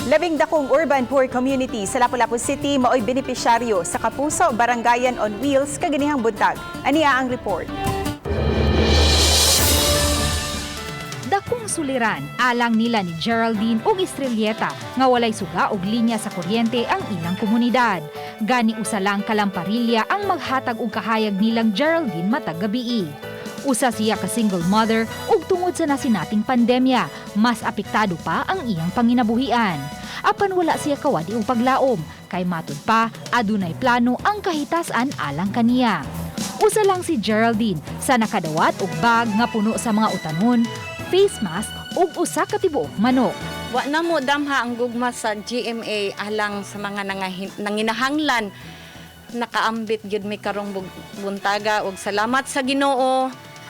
Labing dakong urban poor community sa Lapu-Lapu City maoy benepisyaryo sa Kapuso Barangayan on Wheels kaganihang buntag. Ania ang report. Dakong suliran alang nila ni Geraldine ug Estrelleta nga walay suga og linya sa kuryente ang ilang komunidad. Gani usa lang ka lamparilla ang maghatag og kahayag nilang Geraldine matag gabii. Usa siya ka single mother ug tungod sa nasinating pandemya, mas apektado pa ang iyang panginabuhian. Apan wala siya kawadi og paglaom, kay matud pa adunay plano ang kahitasan alang kaniya. Usa lang si Geraldine sa nakadawat og bag nga puno sa mga utanon, face mask ug usa ka tibuok manok. Wa na mo damha ang gugma sa GMA alang sa mga nanginahanglan. Nakaambit gyud mi karong buntaga ug salamat sa Ginoo.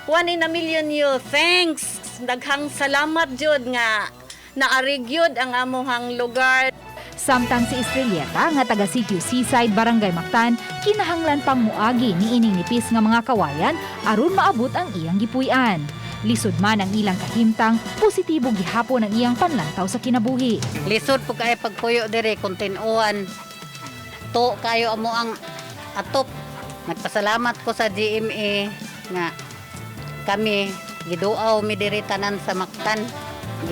1 in a million you. Thanks. Daghang salamat jud nga naari gyud ang amuhang lugar. Samtang si Estrelleta nga taga Sitio Seaside, Barangay Mactan, kinahanglan pang muagi ni ining nipis nga mga kawayan aron maabot ang iyang gipuy-an. Lisod man ang ilang kahimtang, positibo gihapon ang iyang panlantaw sa kinabuhi. Lisod po kayo pagpuyo dire kung tinuan. To kayo amo ang atop. Nagpasalamat ko sa GMA nga kami giduaw mi diri tanan sa Mactan.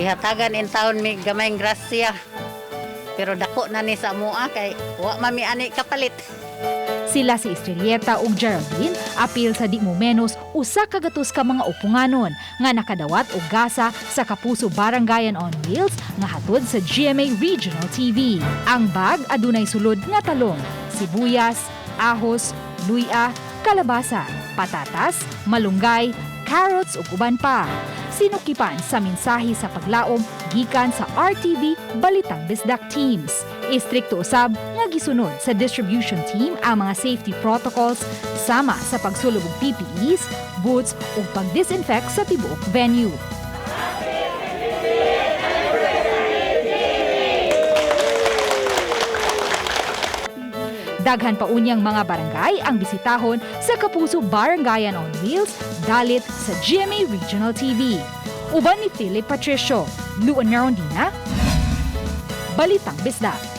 Gihatagan in taon mi gamayng grasya. Pero dako na ni sa amoa kay wa mami ani kapalit. Sila si Estrelleta ug Geraldine apil sa di mo menos 100 ka mga upunganon nga nakadawat og gasa sa Kapuso Barangayan on Wheels nga hatod sa GMA Regional TV. Ang bag adunay sulod nga talong, sibuyas, ahos, luya, kalabasa, patatas, malunggay, carrots ug uban pa. Sinukipan sa mensahe sa paglaom gikan sa RTV Balitang Bisdak teams. Istrikto usab nga gisunod sa distribution team ang mga safety protocols sama sa pagsulob og PPEs, boots ug pag-disinfect sa tibuok venue. Daghan pa unyang mga barangay ang bisitahon sa Kapuso Barangayan on Wheels dalit sa GMA Regional TV. Uban ni Philip Patricio, Luan Merondina, Balitang Bisdak.